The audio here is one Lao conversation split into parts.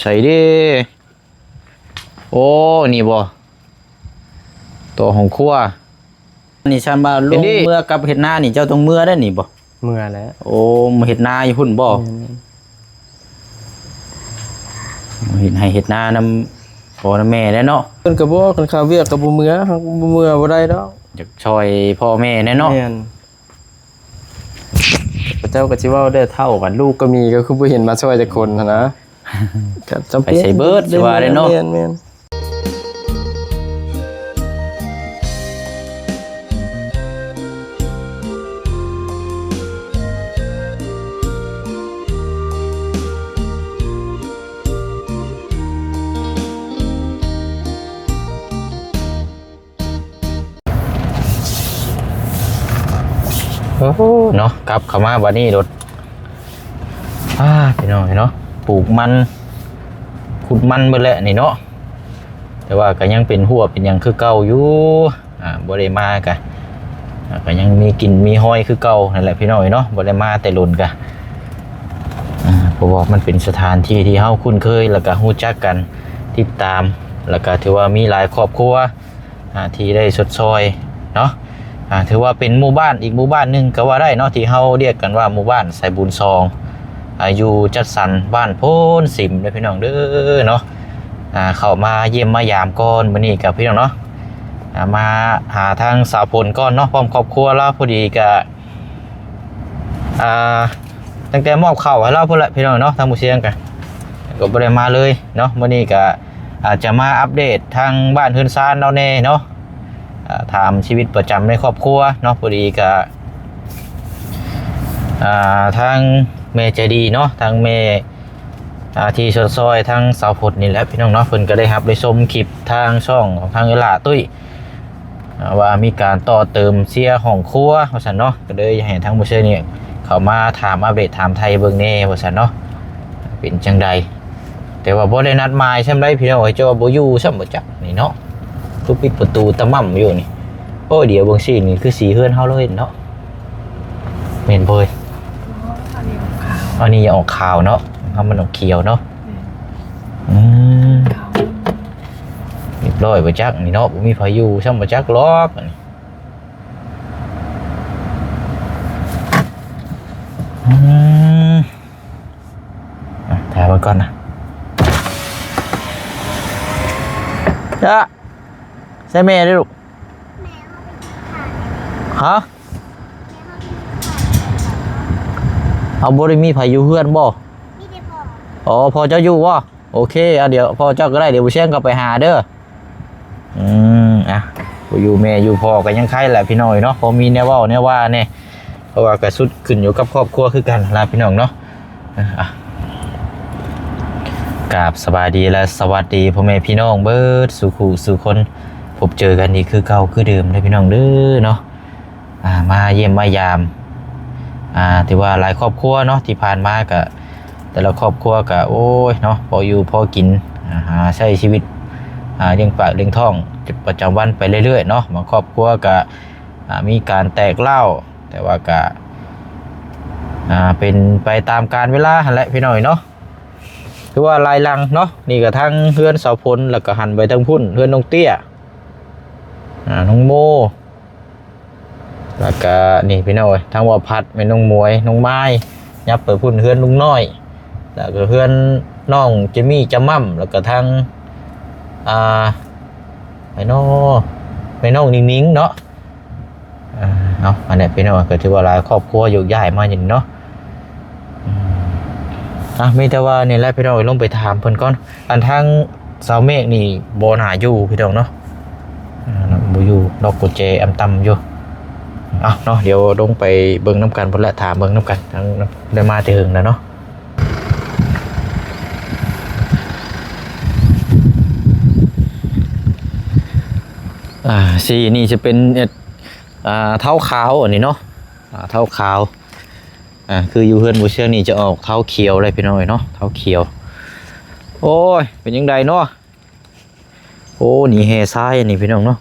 ໃສເດ້? ໂອ້ ນີ້ບໍ່? ໂຕະຫ້ອງຄົວ. ນີ້ຊັ້ນວ່າ ເຫັນດີ ລົງເມືອກັບເຮັດນານີ້ ເຈົ້າຕ້ອງເມືອໄດ້ນີ້ບໍ່? ເມືອແຫຼະ. ໂອ້ ມາເຮັດນາຢູ່ພຸ້ນບໍ່? ແມ່ນ. ເຮັດໄຮ່ເຮັດນານຳພໍ່ນຳແມ່ແຫຼະເນາະ. ເພິ່ນກໍບອກ ຄັນເຂົ້າວຽກກໍບໍ່ເມືອ, ເຮົາບໍ່ເມືອບໍ່ໄດ້ດອກ. ຢາກຊ່ອຍພໍ່ແມ່ແດ່ເນາະ. ແມ່ນ. ເຂົາເຈົ້າກໍຊິເວົ້າແດ່ເຖົ້າບັດ ລູກກໍມີ ກໍຄືບໍ່ເຫັນມາຊ່ອຍຈັກຄົນຫັ້ນນະ. ກໍຈຳເປັນ ໄປໃສເບິດ ຊິວ່າໄດ້ເນາະ. ແມ່ນໆ. ໂອ້ ເນາະ ກັບເຂົ້າມາບາດນີ້ໂລດ. ອ້າ ພີ່ນ້ອງເອີຍເນາະ ປູກມັນ ຂຸດມັນເບິດແຫຼະນີ້ເນາະ. ແຕ່ວ່າກໍຍັງເປັນຮົ້ວເປັນຫຍັງຄືເກົ່າຢູ່. ອ່າ ບໍ່ໄດ້ມາກະ ອ່າ ກໍຍັງມີກິ່ນມີຮອຍຄືເກົ່ານັ້ນແຫຼະພີ່ນ້ອງເອີຍເນາະ. ບໍ່ໄດ້ມາແຕ່ດົນກະ ອ່າ ເພາະວ່າມັນເປັນສະຖານທີ່ທີ່ເຮົາຄຸ້ນເຄີຍ ແລ້ວກະຮູ້ຈັກກັນ ຕິດຕາມ ແລ້ວກະຖືວ່າມີຫຼາຍຄອບຄົວ ອ່າ ທີ່ໄດ້ຊົດຊ່ອຍເນາະ. ອ່າ ຖືວ່າເປັນໝູ່ບ້ານອີກໝູ່ບ້ານໜຶ່ງກໍວ່າໄດ້ເນາະ ທີ່ເຮົາຮຽກກັນວ່າໝູ່ບ້ານໄຊບຸນຊອງ ອ່າ ຢູ່ຈັດສັນບ້ານໂພນສິມເດີພີ່ນ້ອງເດີເນາະ. ອ່າ ເຂົ້າມາຢ້ຽມມາຢາມກ່ອນມື້ນີ້ກັບພີ່ນ້ອງເນາະ. ອ່າ ມາຫາທາງສາວຝົນກ່ອນເນາະ ພ້ອມຄອບຄົວລາວ. ພໍດີກະ ອ່າ ຕັ້ງແຕ່ມອບເຂົ້າໃຫ້ລາວພຸ້ນແຫຼະພີ່ນ້ອງເນາະ. ທາງໝູ່ຊຽງກະ ກໍບໍ່ໄດ້ມາເລີຍເນາະ. ມື້ນີ້ກະອາດຈະມາອັບເດດທາງບ້ານເຮືອນຊານລາວແດ່ເນາະ. ອ່າ ຖາມຊີວິດປະຈຳໃນຄອບຄົວເນາະ. ພໍດີກະ ອ່າ ທາງແມ່ໃຈດີເນາະ ທາງແມ່ ອ່າ ທີ່ຊົດຊ່ອຍທາງສາວຝົນນີ້ແຫຼະພີ່ນ້ອງເນາະ. ເພິ່ນກໍໄດ້ຮັບໄດ້ຊົມຄລິບທາງຊ່ອງຂອງທາງເອື້ອຍຫຼ້າຕຸ້ຍ ອ່າ ວ່າມີການຕໍ່ເຕີມເຊຍຫ້ອງຄົວວ່າຊັ້ນເນາະ. ກໍເລີຍໃຫ້ທາງໝູ່ຊຽງນີ້ເຂົ້າມາຖາມອັບເດດຖາມໄຖ່ເບິ່ງແດ່ວ່າຊັ້ນເນາະ ເປັນຈັ່ງໃດ. ແຕ່ວ່າບໍ່ໄດ້ນັດໝາຍຊ່ຳໃດພີ່ນ້ອງເອີຍ ເຈົ້າວ່າບໍ່ຢູ່ຊ່ຳບໍ່ຈັກນີ້ເນາະ. ຄືປິດປະຕູຕະໝ່ຳຢູ່ນີ້. ໂອ້ຍ ດຽວເບິ່ງຊີ້ນີ້ຄືສີເຮືອນເຮົາເລີຍເນາະ. ແມ່ນບໍ່ເອີຍ? ອໍ ອັນນີ້ອອກຂາວ ອັນນີ້ອອກຂາວເນາະ ເຮົາມັນອອກຂຽວເນາະ. ແມ່ນ. ອືມ ຂາວ ຮຽບຮ້ອຍບໍ່ຈັກນີ້ເນາະ. ບໍ່ມີໃຜຢູ່ຊ້ຳບໍ່ຈັກຫຼອກອັນນີ້. ອືມ ອ່ະ ຖ່າຍເບິ່ງກ່ອນນະ. ຈະ ໃສ່ແມ່ເດ້ລູກ. ຮະ? ເອົາ ບໍ່ໄດ້ມີໃຜຢູ່ເຮືອນບໍ່? ມີແຕ່ພໍ່. ອໍ ພໍ່ເຈົ້າຢູ່ບໍ່? ໂອເຄ ອ່ະ ດຽວພໍ່ເຈົ້າກໍໄດ້ ດຽວບໍ່ແຊງກໍໄປຫາເດີ. ອືມ ອ່ະ ຜູ້ຢູ່ແມ່ຢູ່ພໍ່ກໍຍັງໄຄແຫຼະພີ່ນ້ອງເນາະ ພໍມີແນວເວົ້າແນວວ່າແດ່ ເພາະວ່າກໍສຸດຂຶ້ນຢູ່ກັບຄອບຄົວຄືກັນລະພີ່ນ້ອງເນາະ. ອ່ະ ກາບສະບາຍດີ ແລະ ສະຫວັດດີພໍ່ແມ່ພີ່ນ້ອງເບິດສູ່ຄູ່ສູ່ຄົນ ພົບເຈີກັນອີກຄືເກົ່າຄືເດີມເດີພີ່ນ້ອງເດີເນາະ. ອ່າ ມາຢ້ຽມມາຢາມ ອ່າ ຖືວ່າຫຼາຍຄອບຄົວເນາະ ທີ່ຜ່ານມາກະ ແຕ່ລະຄອບຄົວກະ ໂອ້ຍເນາະ ພໍຢູ່ພໍກິນ ອ່າ ຫາໃຊ້ຊີວິດ ອ່າ ລ້ຽງປາກລ້ຽງທ້ອງປະຈຳວັນໄປເລື້ອຍໆເນາະ. ບາງຄອບຄົວກະ ອ່າ ມີການແຕກຮ້າວ ແຕ່ວ່າກະ ອ່າ ເປັນໄປຕາມການເວລາຫັ້ນແຫຼະພີ່ນ້ອງເນາະ. ຖືວ່າຫຼາຍຫຼັງເນາະ ນີ້ກະທັງເຮືອນສາວຝົນ ແລ້ວກະຫັນໄປທາງພຸ້ນ ເຮືອນນ້ອງເຕ້ຍ ອ່າ ນ້ອງໂມ ແລ້ວກະນີ້ພີ່ນ້ອງເອີຍ ທັງວ່າພັດ ແມ່ນ້ອງໝວຍ ນ້ອງມາຍ ຍັບໄປພຸ້ນເຮືອນລຸງນ້ອຍ ແລ້ວກະເຮືອນນ້ອງເຈມີ້ ຈຳໝ່ຳ ແລ້ວກະທັງ ອ່າ ໃຜນໍ ແມ່ນ້ອງນິງໆເນາະ. ອ່າ ເອົາ ອັນນີ້ພີ່ນ້ອງ ກໍຖືວ່າຫຼາຍຄອບຄົວໂຍກຍ້າຍມາຢູ່ນີ້ເນາະ. ອືມ ອ່ະ ມີແຕ່ວ່ານີ້ແຫຼະພີ່ນ້ອງ ລົງໄປຖາມເພິ່ນກ່ອນ. ອັນທາງສາວເມກນີ້ບໍ່ໜ້າຢູ່ພີ່ນ້ອງເນາະ ອ່າ ບໍ່ຢູ່ ລັອກກຸນແຈອຳຕ່ຳຢູ່. ເອົາເນາະ ດຽວລົງໄປເບິ່ງນຳກັນພຸ້ນແຫຼະ ຖາມເບິ່ງນຳກັນ ທັງໄດ້ມາແຕ່ເຫິງແລ້ວເນາະ. ອ່າ ສີນີ້ຈະເປັນ ອ່າ ເທົາຂາວອັນນີ້ເນາະ ອ່າ ເທົາຂາວ. ອ່າ ຄືຢູ່ເຮືອນບໍ່ເຊື່ອງນີ້ຈະອອກເທົາຂຽວເລີຍພີ່ນ້ອງເອີຍເນາະ ເທົາຂຽວ. ໂອ້ຍ ເປັນຈັ່ງໃດເນາະ? ໂອ້ ນີ້ແຮ່ຊາຍອັນນີ້ພີ່ນ້ອງເນາະ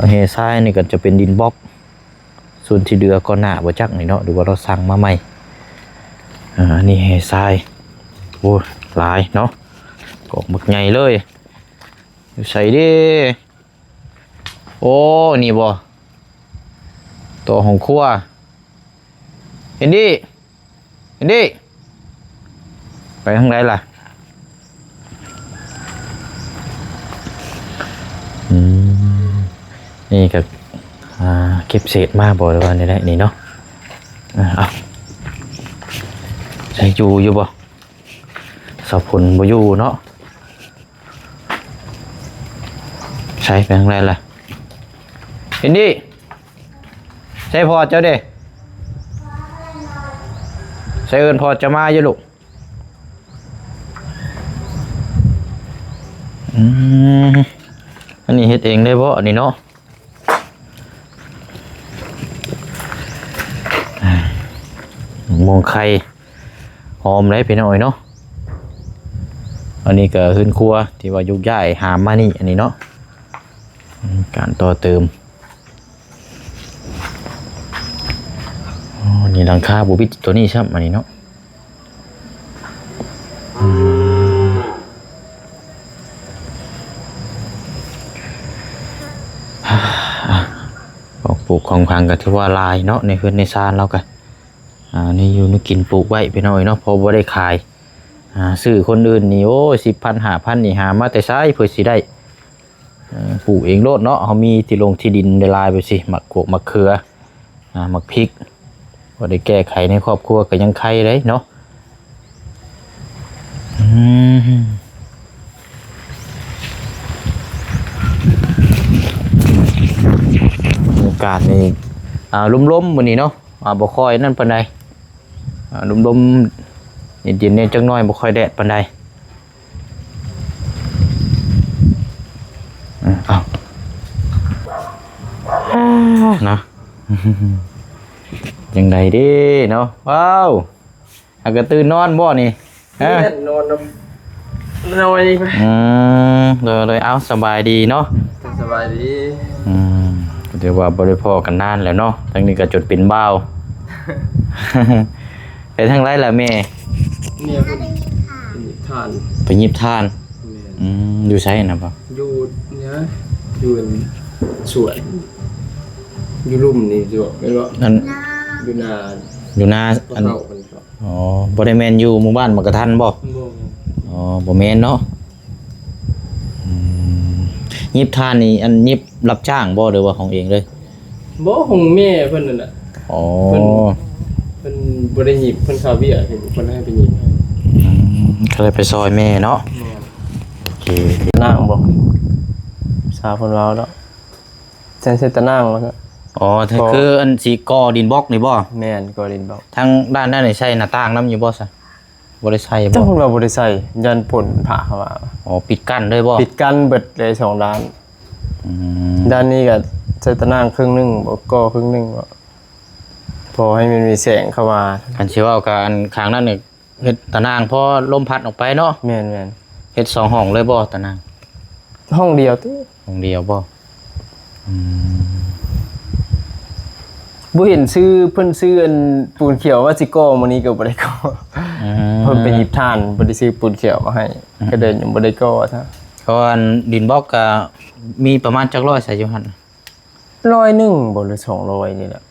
ແຮ່ຊາຍນີ້ກໍຈະເປັນດິນບລັອກ ສ່ວນທີ່ເຫຼືອກ່ອນໜ້າບໍ່ຈັກນີ້ເນາະ ຫຼືວ່າລາວສັ່ງມາໃໝ່. ອ່າ ອັນນີ້ແຮ່ຊາຍ ໂອ້ຍ ຫຼາຍເນາະ ກອກບັກໃຫຍ່ເລີຍ. ຢູ່ໃສເດ້? ໂອ້ ນີ້ບໍ່? ຕໍ່ຫ້ອງຄົວ. ເອັນດີ້ ເອັນດີ້ ໄປທາງໃດລະ? ອືມ ນີ້ກໍ ອ່າ ເກັບເສດມາບໍ່ ຫຼືວ່າແນວໃດນີ້ເນາະ? ອ່າ ເອົາ ໃສ່ຢູ່ ຢູ່ບໍ່? ສາວຝົນບໍ່ຢູ່ເນາະ. ໃສ ໄປທາງໃດລະ? ອິນດີ້ ໃສພໍ່ເຈົ້າເດ້? ໃສເອີ້ນພໍ່ເຈົ້າມາຢູ່ລູກ? ອືມ ອັນນີ້ເຮັດເອງໄດ້ບໍ່ ອັນນີ້ເນາະ? ໝ່ວງໄຂ່ຫອມເດ້ພີ່ນ້ອງເອີຍເນາະ. ອັນນີ້ກໍເຮືອນຄົວທີ່ວ່າໂຍກຍ້າຍຫາມມານີ້ ອັນນີ້ເນາະ ການຕໍ່ເຕີມ. ອໍ ນີ້ຫຼັງຄາບໍ່ປິດຕົວນີ້ຊ້ຳ ອັນນີ້ເນາະ. ອືມ ຂອງປູກຂອງຝັງກໍຖືວ່າຫຼາຍເນາະ ໃນເຮືອນໃນຊານລາວກໍ ອ່າ ແນວຢູ່ແນວກິນປູກໄວ້ພີ່ນ້ອງເອີຍເນາະ ເພາະບໍ່ໄດ້ຂາຍ. ອ່າ ຊື້ຄົນອື່ນນີ້ ໂອ້ຍ ສິບພັນ ຫ້າພັນ ນີ້ຫາມາແຕ່ໃສເພື່ອຊິໄດ້? ເອີ ປູກເອງໂລດເນາະ ເຮົາມີທີ່ລົງທີ່ດິນຫຼາຍໆ ແບບຊີ້ ໝາກກວກໝາກເຂືອ ອ່າ ໝາກພິກ ພໍໄດ້ແກ້ໄຂໃນຄອບຄົວກໍຍັງໄຄເດ້ເນາະ. ອືມ ອາກາດນີ້ ອ່າ ລົມໆ ມື້ນີ້ເນາະ ອ່າ ບໍ່ຄ່ອຍນັ້ນປານໃດ ອ່າ ລົມໆ ເຢັນໆ ແດ່ຈັກໜ້ອຍ ບໍ່ຄ່ອຍແດດປານໃດ. ເອີ ເອົາ ນະ ຈັ່ງໃດເດ້ເນາະ? ວ້າວ ຫາກະຕື່ນນອນບໍ່ນີ້? ຮະ ແມ່ນ ນອນນຳນ້ອຍ. ອືມ ໂດຍໆ ເອົາ ສະບາຍດີເນາະ. ສະບາຍດີ. ອືມ ຖືວ່າບໍ່ໄດ້ພໍ້ກັນນານແລ້ວເນາະ ທັງນີ້ກໍຈົນເປັນບ່າວ. ໄປທາງໃດລະແມ່? ແມ່ເພິ່ນໄປຫຍິບຖ່ານ. ໄປຫຍິບຖ່ານ? ແມ່ນ. ອືມ ຢູ່ໃສນະ? ຢູ່ນີ້ ຢູ່ສວນ ຢູ່ລຸ່ມນີ້ຊິບໍ່ແມ່ນບໍ່? ອັນ ຢູ່ນາ ຢູ່ນາ ອັນ ອໍ ບໍ່ໄດ້ແມ່ນຢູ່ໝູ່ບ້ານໝາກກະທັນບໍ່? ບໍ່ ອໍ ບໍ່ແມ່ນເນາະ. ອືມ ຫຍິບຖ່ານນີ້ ອັນ ຫຍິບຮັບຈ້າງບໍ່ ຫຼືວ່າຂອງເອງເລີຍ? ບໍ່ ຂອງແມ່ເພິ່ນນັ້ນແຫຼະ. ອໍ ເພິ່ນ ເພິ່ນບໍ່ໄດ້ຫຍິບ ເພິ່ນເຊົາວຽກ ເພິ່ນໃຫ້ໄປຫຍິບໃຫ້. ອືມ ກໍເລີຍໄປຊ່ອຍແມ່ເນາະ. ແມ່ນ. ໂອເຄ ຕະໜ່າງບໍ່? ສາວເພິ່ນເວົ້າເນາະ ໃສ່ ໃສ່ຕະໜ່າງວ່າຊັ້ນ. ອໍ ຄືອັນຊິກໍ່ດິນບລັອກນີ້ບໍ່? ແມ່ນ ກໍ່ດິນບລັອກ. ທາງດ້ານນັ້ນໃສ່ໜ້າຕ່າງນຳຢູ່ບໍ່ຊະ? ບໍ່ໄດ້ໃສ່ບໍ່? ເຈົ້າເພິ່ນວ່າບໍ່ໄດ້ໃສ່ ຢ້ານຝົນພາເຂົ້າມາ. ອໍ ປິດກັ້ນເລີຍບໍ່? ປິດກັ້ນເບິດເລີຍສອງດ້ານ. ອືມ ດ້ານນີ້ກໍໃສ່ຕະໜ່າງເຄິ່ງໜຶ່ງ ບໍ່ກໍ່ເຄິ່ງໜຶ່ງ ພໍໃຫ້ມັນມີແສງເຂົ້າມາ. ຄັນຊິເວົ້າກໍອັນຂ້າງນັ້ນນີ້ ເຮັດຕະໜ່າງພໍລົມພັດອອກໄປເນາະ. ແມ່ນໆ. ເຮັດສອງຫ້ອງເລີຍບໍ່ຕະໜ່າງ? ຫ້ອງດຽວຕິ. ຫ້ອງດຽວບໍ່? ອືມ ບໍ່ເຫັນຊື້ ເພິ່ນຊື້ອັນປູນຂຽວວ່າຊິກໍ່ ມື້ນີ້ກໍບໍ່ໄດ້ກໍ່. ອືມ ເພິ່ນໄປຫຍິບຖ່ານ ບໍ່ໄດ້ຊື້ປູນຂຽວມາໃຫ້. ອືມ ກໍເລີຍຍັງບໍ່ໄດ້ກໍ່ຊະ. ເພາະວ່າອັນດິນບລັອກກໍມີປະມານຈັກຮ້ອຍຊະຢູ່ຫັ້ນ? ຮ້ອຍໜຶ່ງບໍ່ ຫຼືສອງຮ້ອຍນີ້ແຫຼະ.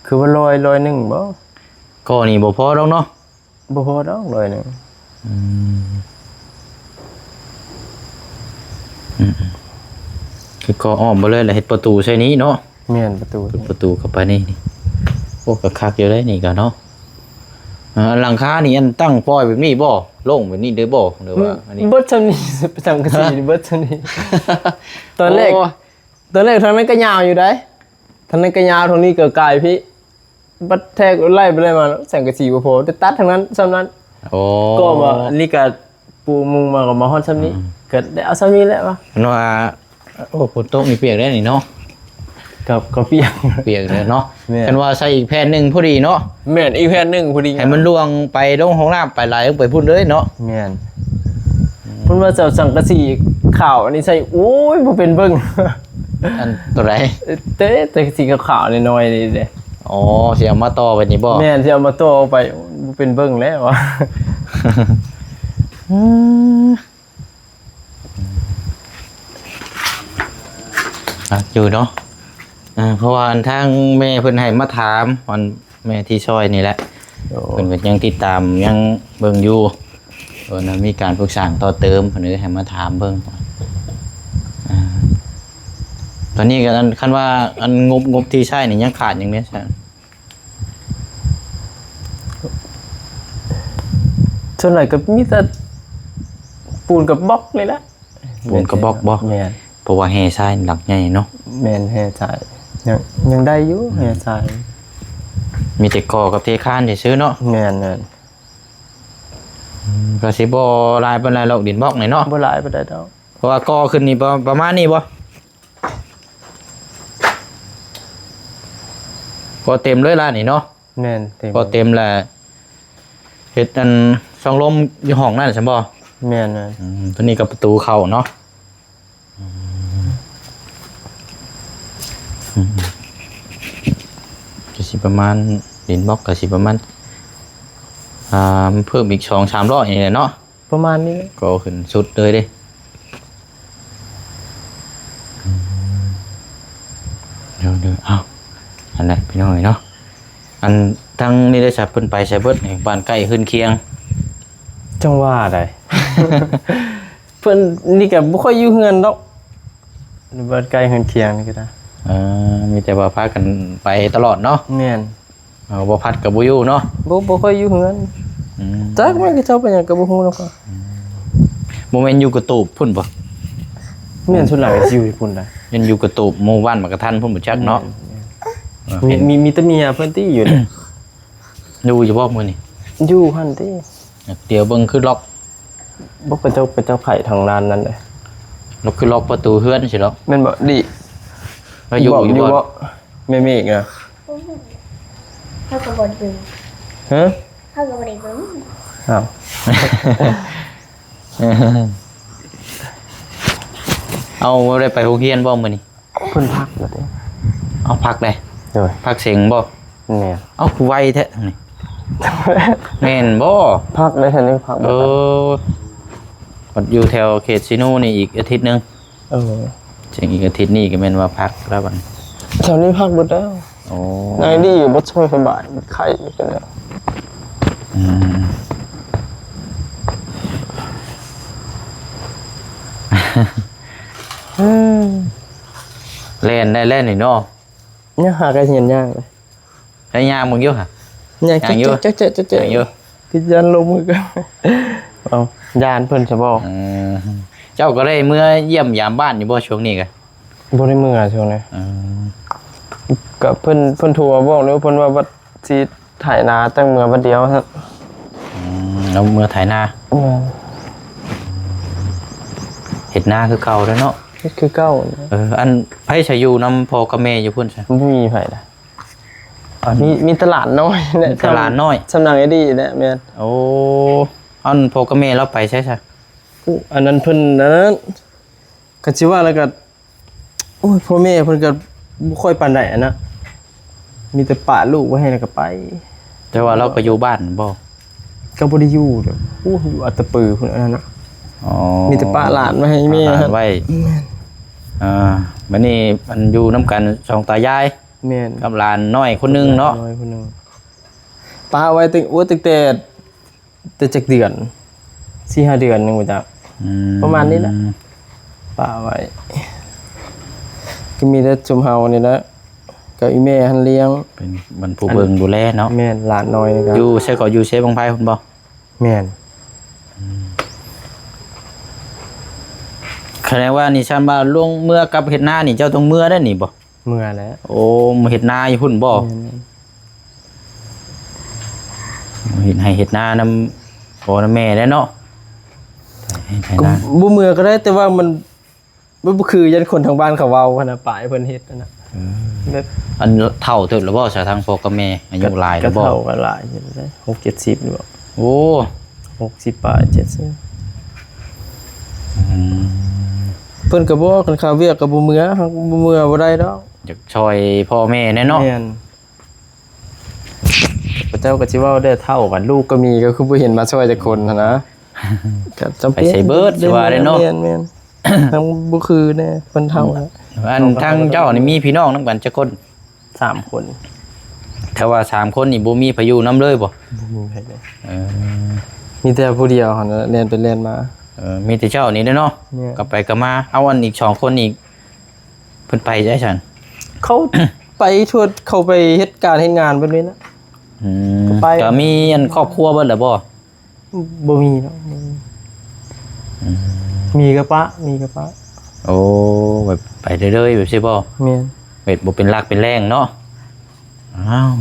ຄືວ່າຮ້ອຍ ຮ້ອຍໜຶ່ງບໍ່? ກໍນີ້ບໍ່ພໍດອກເນາະ. ບໍ່ພໍດອກ ຮ້ອຍໜຶ່ງ. ອືມ ອືມໆ ຄືກໍອ້ອມໄປເລີຍ ແລ້ວເຮັດປະຕູໃສ່ນີ້ເນາະ. ແມ່ນ ປະຕູ ເປີດປະຕູເຂົ້າໄປນີ້. ໂອ້ ກໍຄັກຢູ່ເດ້ນີ້ກໍເນາະ. ເອີ ຫຼັງຄານີ້ ອັນຕັ້ງປ່ອຍແບບນີ້ບໍ່? ໂລ່ງແບບນີ້ເດີບໍ່? ຫຼືວ່າອັນນີ້ ເບິດຊ່ຳນີ້ ສັງກະສີເບິດຊ່ຳນີ້. ຕອນແລກ ໂອ້ ຕອນແລກທາງນັ້ນກໍຍາວຢູ່ໃດ໋ ທາງນັ້ນກໍຍາວ ທາງນີ້ກໍກາຍພີ້. ບັດແທກໄລ່ໄປໄລ່ມາ ສັງກະສີບໍ່ພໍ ແຕ່ຕັດທາງນັ້ນຊ່ຳນັ້ນ. ໂອ້ ກໍວ່າອັນນີ້ກໍປູມຸງມາກໍມາຮອດຊ່ຳນີ້. ອືມ ກໍໄດ້ເອົາຊ່ຳນີ້ແຫຼະວ່າ. ເຫັນວ່າ ໂອ້ ຝົນຕົກນີ້ປຽກໄດ້ນີ້ເນາະ. ກໍ ກໍປຽກ ປຽກເລີຍເນາະ. ແມ່ນ. ຄັນວ່າໃສ່ອີກແຜ່ນໜຶ່ງພໍດີເນາະ. ແມ່ນ ອີກແຜ່ນໜຶ່ງພໍດີ ໃຫ້ມັນລ່ວງໄປລົງຫ້ອງນ້ຳ ໄປໄຫຼລົງໄປພຸ້ນເລີຍເນາະ. ແມ່ນ. ອືມ ເພິ່ນວ່າຈະເອົາສັງກະສີຂາວອັນນີ້ໃສ່ ໂອ້ຍ ບໍ່ເປັນເບິ່ງ. ອັນໂຕໃດ? ແຕ່ ແຕ່ສີຂາວໆນ້ອຍໆນີ້ເດ້. ອໍ ຊິເອົາມາຕໍ່ໄປນີ້ບໍ່? ແມ່ນ ຊິເອົາມາຕໍ່ໄປ ບໍ່ເປັນເບິ່ງແລ້ວ. ອືມ ອ່ະ ຢູ່ເນາະ ອ່າ ເພາະວ່າອັນທາງແມ່ເພິ່ນໃຫ້ມາຖາມ ອັນແມ່ທີ່ຊ່ອຍນີ້ແຫຼະ ໂດຍ ເພິ່ນກໍຍັງຕິດຕາມ ຍັງເບິ່ງຢູ່ ເພິ່ນວ່າມີການປຶກສາຕໍ່ເຕີມ ເພິ່ນເລີຍໃຫ້ມາຖາມເບິ່ງ ອ່າ ຕອນນີ້ກໍອັນ ຄັນວ່າອັນງົບ ງົບທີ່ໃຊ້ນີ້ຍັງຂາດຫຍັງແດ່ຊະ? ສ່ວນຫຼາຍກໍມີແຕ່ປູນກັບບລັອກນີ້ແຫຼະ. ປູນກັບບລັອກບໍ່? ແມ່ນ. ເພາະວ່າແຮ່ຊາຍຫຼັກໃຫຍ່ເນາະ. ແມ່ນ ແຮ່ຊາຍ ຍັງ ຍັງໄດ້ຢູ່ ອືມ ແຮ່ຊາຍ ມີແຕ່ກໍ່ກັບເທຄານຊື່ໆເນາະ. ແມ່ນໆ ອືມ ກໍຊິບໍ່ຫຼາຍປານໃດດອກ ດິນບລັອກນີ້ເນາະ. ບໍ່ຫຼາຍປານໃດດອກ ເພາະວ່າກໍ່ຂຶ້ນນີ້ປະ ປະມານນີ້ບໍ່? ພໍເຕັມເລີຍລະນີ້ເນາະ. ແມ່ນ ເຕັມ ພໍເຕັມລະ ເຮັດອັນຊ່ອງລົມຢູ່ຫ້ອງນັ້ນຊັ້ນບໍ່? ແມ່ນໆ ອືມ ຕົວນີ້ກໍປະຕູເຂົ້າເນາະ. ອືມ ອືມ ກໍຊິປະມານ ດິນບລັອກກໍຊິປະມານ ອ່າ ເພີ່ມອີກສອງສາມຮ້ອຍນີ້ແຫຼະເນາະ. ປະມານນີ້ແຫຼະ ກໍຂຶ້ນສຸດເລີຍເດ້. ເດີໆ ເອົ້າ ອັນນັ້ນພີ່ນ້ອງເອີຍເນາະ ອັນທາງນີ້ໄດ້ສັບເພິ່ນໄປໃສເບິດນີ້ ບ້ານໃກ້ເຮືອນຄຽງ? ຈັ່ງວ່າໃດ ເພິ່ນນີ້ກໍບໍ່ຄ່ອຍຢູ່ເຮືອນດອກ ບ້ານໃກ້ເຮືອນຄຽງນີ້ກໍໄດ້. ເອີ ມີແຕ່ວ່າພາກັນໄປຕະຫຼອດເນາະ. ແມ່ນ. ເອີ ບໍ່ພັດກໍບໍ່ຢູ່ເນາະ. ບໍ່ ບໍ່ຄ່ອຍຢູ່ເຮືອນ. ອືມ ຈັກແມ່ນເຂົາເຈົ້າໄປຫຍັງກໍບໍ່ຮູ້ນຳເຂົາ. ອືມ ບໍ່ແມ່ນຢູ່ກະຕູບພຸ້ນບໍ່? ແມ່ນ ສ່ວນຫຼາຍກໍຊິຢູ່ພຸ້ນໄດ໋. ແມ່ນຢູ່ກະຕູບ ໝູ່ບ້ານໝາກກະທັນພຸ້ນບໍ່ຈັກເນາະ. ແມ່ນ ເອີ ມີ ເຫັນ ມີ ມີແຕ່ເມຍເພິ່ນຕິຢູ່ນີ້. ຢູ່ຢູ່ບໍ່ມື້ນີ້? ຢູ່ຫັ້ນຕິ. ດຽວເບິ່ງຄືລັອກ. ບໍ່ ເຂົາເຈົ້າ ເຂົາເຈົ້າໄຂທາງດ້ານນັ້ນເດ້. ລັອກ ຄືລັອກປະຕູເຮືອນຊີ້ເນາະ. ແມ່ນບໍ່? ດີ ວ່າຢູ່ ຢູ່ບໍ່? ແມ່ເມກນະ? ເຮົາກໍບໍ່ໄດ້ເບິ່ງ. ຮະ? ເຮົາກໍບໍ່ໄດ້ເບິ່ງ. ອ້າວ ເອົາ ບໍ່ໄດ້ໄປໂຮງຮຽນບໍ່ມື້ນີ້? ເພິ່ນພັກແລ້ວເດ້. ເອົາ ພັກເດ້? ໂດຍ. ພັກເສັງບໍ່? ແມ່ນ. ເອົາ ຄືໄວແທ້ນີ້. ແມ່ນບໍ່? ພັກໄດ້ ທ່ານນີ້ພັກ. ເອີ ບັດຢູ່ແຖວເຂດຊີໂນນີ້ອີກອາທິດໜຶ່ງ. ເອີ ເສັງອີກອາທິດນີ້ກໍແມ່ນວ່າພັກແລ້ວບັດນີ້. ແຖວນີ້ພັກເບິດແລ້ວ. ໂອ້ ນາຍດີບໍ່ສະບາຍ ໄຂ້ເປັນແລ້ວ. ອືມ ແລ່ນໄດ້ແລ້ວນີ້ເນາະ. ຍັງຫາກະຮຽນຍ່າງເລີຍ. ໃຫ້ຍ່າງເບິ່ງຢູ່ຫະ? ຍ່າງ ຍ່າງຢູ່ ເຈາະໆໆໆ ຍ່າງຢູ່. ຄືຢ້ານລົ້ມຄືກັນ. ເອົາ ຢ້ານເພິ່ນຊະບໍ່? ເອີ ເຈົ້າກໍໄດ້ເມືອຢ້ຽມຢາມບ້ານຢູ່ບໍ່ຊ່ວງນີ້ກະ? ບໍ່ໄດ້ເມືອຊ່ວງນີ້. ເອີ ກະເພິ່ນ ເພິ່ນໂທມາບອກແລ້ວ ເພິ່ນວ່າບັດຊິໄຖນາ ຈັ່ງເມືອບັດດຽວຊັ້ນ. ອືມ ແລ້ວເມືອໄຖນາ. ແມ່ນ. ເຮັດນາຄືເກົ່າແລ້ວເນາະ. ເຮັດຄືເກົ່າ. ເອີ ອັນ ໃຜຊະຢູ່ນຳພໍ່ກັບແມ່ຢູ່ພຸ້ນຊະ? ບໍ່ມີໃຜລະ. ອັນ ມີ ມີແຕ່ຫຼານນ້ອຍແຫຼະ. ມີແຕ່ຫຼານນ້ອຍ. ສ່ຳນາງໄອ້ດີແຫຼະ. ແມ່ນ. ໂອ້ ອັນພໍ່ກັບແມ່ລາວໄປໃສຊະ? ໂອ້ ອັນນັ້ນເພິ່ນ ອັນນັ້ນ ກໍຊິວ່າແລ້ວກໍ ໂອ້ຍ ພໍ່ແມ່ເພິ່ນກໍບໍ່ຄ່ອຍປານໃດຫັ້ນນະ ມີແຕ່ປະລູກໄວ້ໃຫ້ແລ້ວກໍໄປ. ແຕ່ວ່າລາວກໍຢູ່ບ້ານບໍ່? ກໍບໍ່ໄດ້ຢູ່ດອກ. ໂອ້ ຢູ່ອັດຕະປືພຸ້ນ ອັນນັ້ນນະ. ອໍ ມີແຕ່ປະຫຼານໄວ້ໃຫ້ແມ່. ປະຫຼານໄວ້. ແມ່ນ. ອ່າ ບັດນີ້ອັນຢູ່ນຳກັນສອງຕາຍາຍ. ແມ່ນ. ກັບຫຼານນ້ອຍຄົນໜຶ່ງເນາະ. ຫຼານນ້ອຍຄົນໜຶ່ງ ປະໄວ້ຕັ້ງ ໂອ້ ຕັ້ງແຕ່ ແຕ່ຈັກເດືອນ ສີ່ຫ້າເດືອນ ຍັງບໍ່ຈັກ. ອືມ ປະມານນີ້ແຫຼະ ປະໄວ້. ກໍມີແຕ່ຊຸມເຮົານີ້ແຫຼະ ກັບອີ່ແມ່ຫັ້ນລ້ຽງ ເປັນ ເປັນຜູ້ເບິ່ງດູແລເນາະ. ແມ່ນ. ຫຼານນ້ອຍນີ້ກໍ ຢູ່ໃສເກາະ? ຢູ່ເຊບັ້ງໄຟພຸ້ນບໍ່? ແມ່ນ. ອືມ ຄະແນນວ່ານີ້ ຊັ້ນວ່າລົງເມືອກັບເຮັດນານີ້ ເຈົ້າຕ້ອງເມືອໄດ້ນີ້ບໍ່? ເມືອແຫຼະ. ໂອ້ ມາເຮັດນາຢູ່ພຸ້ນບໍ່? ແມ່ນ. ເຮັດໄຮ່ເຮັດນານຳພໍ່ນຳແມ່ແຫຼະເນາະ. ເຮັດໄຮ່ເຮັດນາ ບໍ່ເມືອກໍໄດ້ ແຕ່ວ່າມັນ ມັນບໍ່ຄື ຢ້ານຄົນທາງບ້ານເຂົາເວົ້າຫັ້ນນະ ປາຍເພິ່ນເຮັດຫັ້ນນະ. ເອີ ແບບ ອັນເຖົ້າເຕີບແລ້ວບໍ່ຊະ ທາງພໍ່ກັບແມ່ ອາຍຸຫຼາຍແລ້ວບໍ່? ກໍເຖົ້າກໍຫຼາຍຢູ່ເດ້ ຫົກເຈັດສິບແລ້ວ. ໂອ້ ຫົກສິບປາຍ ເຈັດສິບ. ອືມ ເພິ່ນກໍບອກ ຄັນຄາວຽກກໍບໍ່ເມືອ ເຮົາບໍ່ເມືອບໍ່ໄດ້ດອກ. ຢາກຊ່ອຍພໍ່ແມ່ແດ່ເນາະ. ແມ່ນ. ເຂົາເຈົ້າກໍຊິເວົ້າແດ່ ເຖົ້າບັດລູກກໍມີ ກໍຄືບໍ່ເຫັນມາຊ່ອຍຈັກຄົນຫັ້ນນະ. ກໍຈຳເປັນ ໄປໃສເບິດ ຊິວ່າໄດ້ເນາະ ແມ່ນໆ ທັງບໍ່ຄືແດ່ ຄົນເຖົ້າ ອັນທາງເຈົ້ານີ້ມີພີ່ນ້ອງນຳກັນຈັກຄົນ? ສາມຄົນ. ຖ້າວ່າສາມຄົນນີ້ບໍ່ມີໃຜຢູ່ນຳເລີຍບໍ່? ບໍ່ມີໃຜເລີຍ. ເອີ ມີແຕ່ຜູ້ດຽວຫັ້ນແຫຼະ ແລ່ນໄປແລ່ນມາ. ເອີ ມີແຕ່ເຈົ້ານີ້ແຫຼະເນາະ. ແມ່ນ. ກັບໄປກັບມາ. ເອົາ ອັນອີກສອງຄົນນີ້ ເພິ່ນໄປໃສຊັ້ນ? ເຂົາໄປທົ່ວ ເຂົາໄປເຮັດການເຮັດງານເບິດເລີຍນະ. ອືມ ກໍໄປ ກໍມີອັນຄອບຄົວເບິດແລ້ວບໍ່? ບໍ່ມີເນາະ ບໍ່ມີ. ອືມ ມີກໍປະ ມີກໍປະ. ໂອ້ ແບບໄປເລື້ອຍໆ ແບບຊີ້ບໍ່? ແມ່ນ. ແບບບໍ່ເປັນຫຼັກເປັນແຫຼ່ງເນາະ. ອ້າວ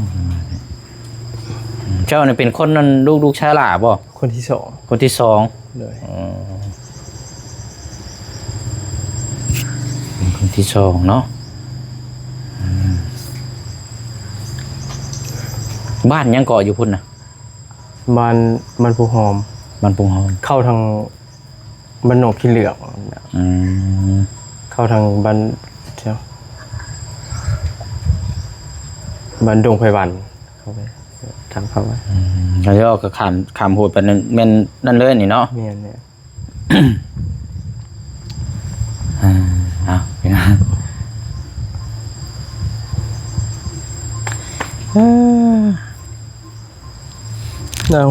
ເຈົ້ານີ້ເປັນຄົນນັ້ນ ລູກ ລູກຊາຍຫຼ້າບໍ່? ຄົນທີສອງ. ຄົນທີສອງ. ໂດຍ. ອໍ ເປັນຄົນທີສອງເນາະ. ອືມ ບ້ານຫຍັງເກາະຢູ່ພຸ້ນນະ? ບ້ານ ບ້ານພູຫອມ. ບ້ານພູຫອມ ເຂົ້າທາງບ້ານໜອງຂີ້ເຫຼືອງ. ອືມ ເຂົ້າທາງບ້ານ ແຖວບ້ານດົງໄພວັນ ເຂົ້າໄປ ທາງເຂົ້າໄປ. ອືມ ແລ້ວກໍຂ້າມ ຂ້າມໂຫດໄປນັ້ນ ແມ່ນນັ້ນເລີຍນີ້ເນາະ. ແມ່ນໆ. ອ່າ ເອົາ ເອົາ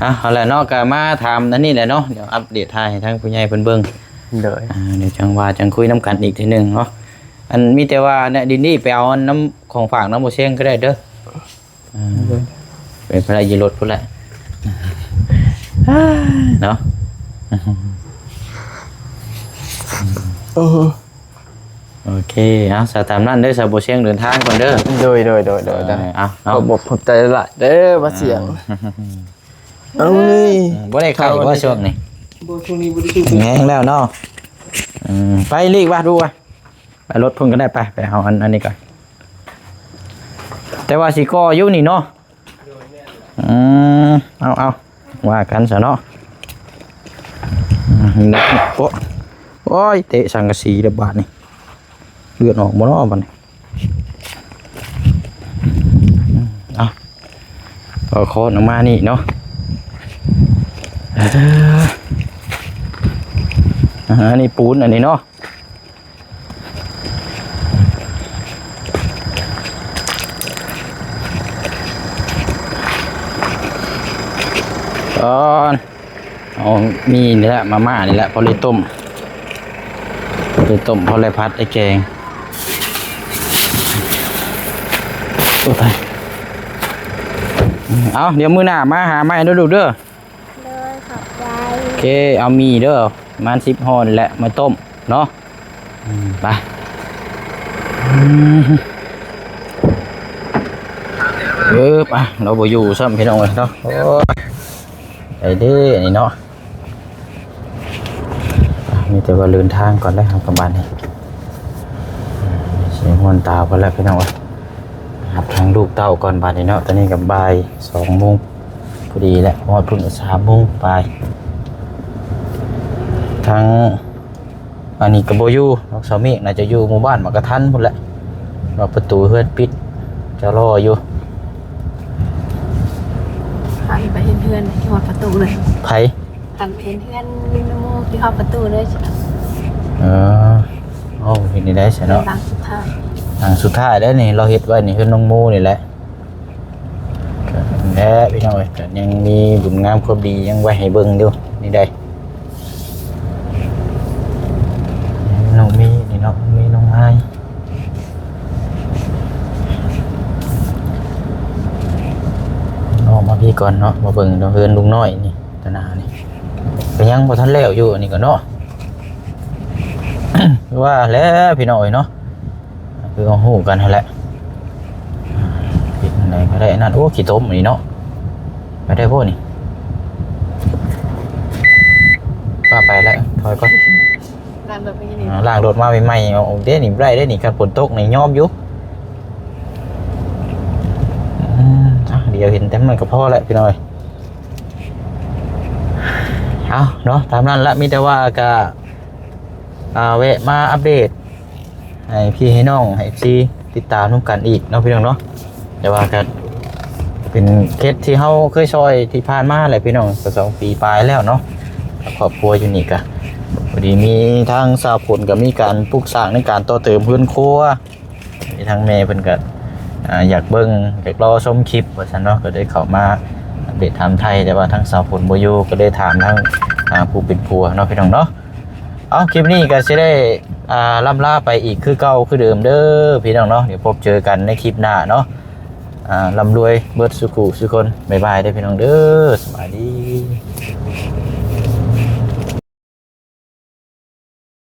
ເອົາ ເອົາແຫຼະເນາະ ກໍມາຖາມອັນນີ້ແຫຼະເນາະ ດຽວອັບເດດຖ່າຍໃຫ້ທາງຜູ້ໃຫຍ່ເພິ່ນເບິ່ງ. ໂດຍ. ອ່າ ດຽວຈັ່ງວ່າຈັ່ງຄຸຍນຳກັນອີກເທື່ອໜຶ່ງເນາະ. ອັນ ມີແຕ່ວ່າແນວດິນນີ້ໄປເອົາອັນນຳຂອງຝາກນຳບໍ່ແຊງກໍໄດ້ເດີ. ອ່າ ໂດຍ. ໄປ ໄປຢູ່ລົດພຸ້ນແຫຼະ ເນາະ. ໂອເຄ ເອົາ ສາ ຕາມນັ້ນເດີ ສາ ບໍ່ສຽງເດີນທາງກ່ອນເດີ. ໂດຍ ໂດຍ ໂດຍ ໂດຍ ເອີ ເນາະ ຂອບອົກຂອບໃຈຫຼາຍເດີ ບໍ່ສຽງ. ເອີຍ ບໍ່ໄດ້ໄຂ້ບໍ່ຊ່ວງນີ້? ບໍ່ ຊ່ວງນີ້ບໍ່ໄດ້ ແຮງແລ້ວເນາະ. ເອີ ໄປລີກວ່າ ດູວ່າ ໄປລົດພຸ້ນກໍໄດ້ ໄປ ໄປເອົາອັນ ອັນນີ້ກ່ອນ. ແຕ່ວ່າຊິກໍ່ຢູ່ນີ້ເນາະ. ອືມ ເອົາ ເອົາ ວ່າກັນຊະເນາະ. ອືມ ໂອ້ ໂອ້ຍ ເຕະສັງກະສີແລ້ວບາດນີ້ ເລືອດອອກບໍ່ເນາະບາດນີ້. ເອົາ ກໍຄອນອອກມານີ້ເນາະ. ເອີ ອັນນີ້ປູນ ອັນນີ້ເນາະ. ເອົາ ເອົາໝີ່ນີ້ແຫຼະ ມາມ່ານີ້ແຫຼະ ພໍໄດ້ຕົ້ມ ພໍໄດ້ຕົ້ມ ພໍໄດ້ຜັດ ໄດ້ແກງ. ໂອ້ ຕາຍ. ເອົາ ດຽວມື້ໜ້າມາຫາໃໝ່ເດີລູກເດີ. ໂດຍ ຂອບໃຈ. ໂອເຄ ເອົາໝີ່ເດີ ປະມານສິບຫໍ່ນີ້ແຫຼະ ມາຕົ້ມເນາະ. ອືມ ໄປ. ອືມ ເອີ ໄປ ລາວບໍ່ຢູ່ຊ້ຳ ພີ່ນ້ອງເອີຍເນາະ. ໂອ້ຍ ໄປເດ້ ອັນນີ້ເນາະ. ມີແຕ່ວ່າເດີນທາງກ່ອນແລ້ວ ເຮົາກໍບາດນີ້ ຊິງອນຕາໄປແລ້ວ ພີ່ນ້ອງເອີຍ. ຮັບທາງລູກເຕົ້າກ່ອນບາດນີ້ເນາະ. ຕອນນີ້ກໍບ່າຍສອງໂມງພໍດີແຫຼະ ຮອດພຸ້ນກໍສາມໂມງປາຍ. ທາງອັນນີ້ກໍບໍ່ຢູ່ ນ້ອງສາວເມກໜ້າຈະຢູ່ໝູ່ບ້ານໝາກກະທັນພຸ້ນແຫຼະ ວ່າປະຕູເຮືອນປິດ ຈະລໍຢູ່. ໄປ ໄປເຫັນເຮືອນທີ່ຮອດປະຕູເລີຍ. ໃຜ? ຄັນເຫັນເຮືອນນ້ອງໂມທີ່ຮອດປະຕູເລີຍ. ເອີ ໂອ້ ເຮັດໄດ້ຊະເນາະ ຫຼັງສຸດທ້າຍ ຫຼັງສຸດທ້າຍແລ້ວນີ້ ລາວເຮັດໄວ້ນີ້ ເຮືອນນ້ອງໂມນີ້ແຫຼະ. ແລະ ພີ່ນ້ອງເອີຍ ກໍຍັງມີບຸນງາມຄວາມດີຍັງໄວ້ໃຫ້ເບິ່ງຢູ່ນີ້ໄດ໋. ນ້ອງມີ ນີ້ເນາະ ມີນ້ອງໄມ້. ອອກມາພີ້ກ່ອນເນາະ ມາເບິ່ງເຮືອນລຸງນ້ອຍນີ້ ຕາໜ້ານີ້ ກໍຍັງບໍ່ທັນແລ້ວຢູ່ ອັນນີ້ກໍເນາະ. ຄືວ່າແຫຼະ ພີ່ນ້ອງເອີຍເນາະ ຄືເຮົາຮູ້ກັນຫັ້ນແຫຼະ. ເຮັດຈັ່ງໃດກໍໄດ້ອັນນັ້ນ. ໂອ້ ຂີ້ຕົມນີ້ເນາະ ໄປໄດ້ບໍ່ນີ້? ວ່າໄປແລ້ວ ຖອຍກ່ອນ. ລ້າງລົດໄປນີ້ ອ່າ ລ້າງລົດມາໃໝ່ໆ ເອົາເດ້ນີ້ ບໍ່ໄດ້ເດ້ນີ້ ຄັນຝົນຕົກນີ້ຍອມຢູ່. ອືມ ດຽວເຫັນແຕ່ມັນກໍພໍແລ້ວ ພີ່ນ້ອງເອີຍ. ເອົາເນາະ ຕາມນັ້ນລະ ມີແຕ່ວ່າກະ ອ່າ ແວະມາອັບເດດໃຫ້ພີ່ໃຫ້ນ້ອງ ໃຫ້ເອັຟຊີຕິດຕາມນຳກັນອີກເນາະ ພີ່ນ້ອງເນາະ. ແຕ່ວ່າກໍເປັ ເປັນເຂດທີ່ເຮົາເຄີຍຊ່ອຍທີ່ຜ່ານມາແຫຼະພີ່ນ້ອງ ກໍສອງປີປາຍແລ້ວເນາະ. ຄອບຄົວຢູ່ນີ້ກະພໍດີມີທາງສາວຝົນກໍມີການປຸກສ້າງໃນການຕໍ່ເຕີມເຮືອນຄົວ. ທາງແມ່ເພິ່ນກໍ ອ່າ ຢາກເບິ່ງ ຢາກລໍຊົມຄລິບວ່າຊັ້ນເນາະ ກໍໄດ້ເຂົ້າມາອັບເດດຖາມໄຖ່ ແຕ່ວ່າທາງສາວຝົນບໍ່ຢູ່ ກໍໄດ້ຖາມທາງ ອ່າ ຜູ້ເປັນຜົວເນາະ ພີ່ນ້ອງເນາະ. ເອົາ ຄລິບນີ້ກໍຊິໄດ້ ອ່າ ລ່ຳລາໄປອີກຄືເກົ່າຄືເດີມເດີພີ່ນ້ອງເນາະ. ດຽວພົບເຈີກັນໃນຄລິບໜ້າເນາະ. ອ່າ ລ່ຳລວຍເບິດສູ່ຄູ່ສູ່ຄົນ. ບາຍບາຍເດີພີ່ນ້ອງເດີ. ສະບາຍດີ.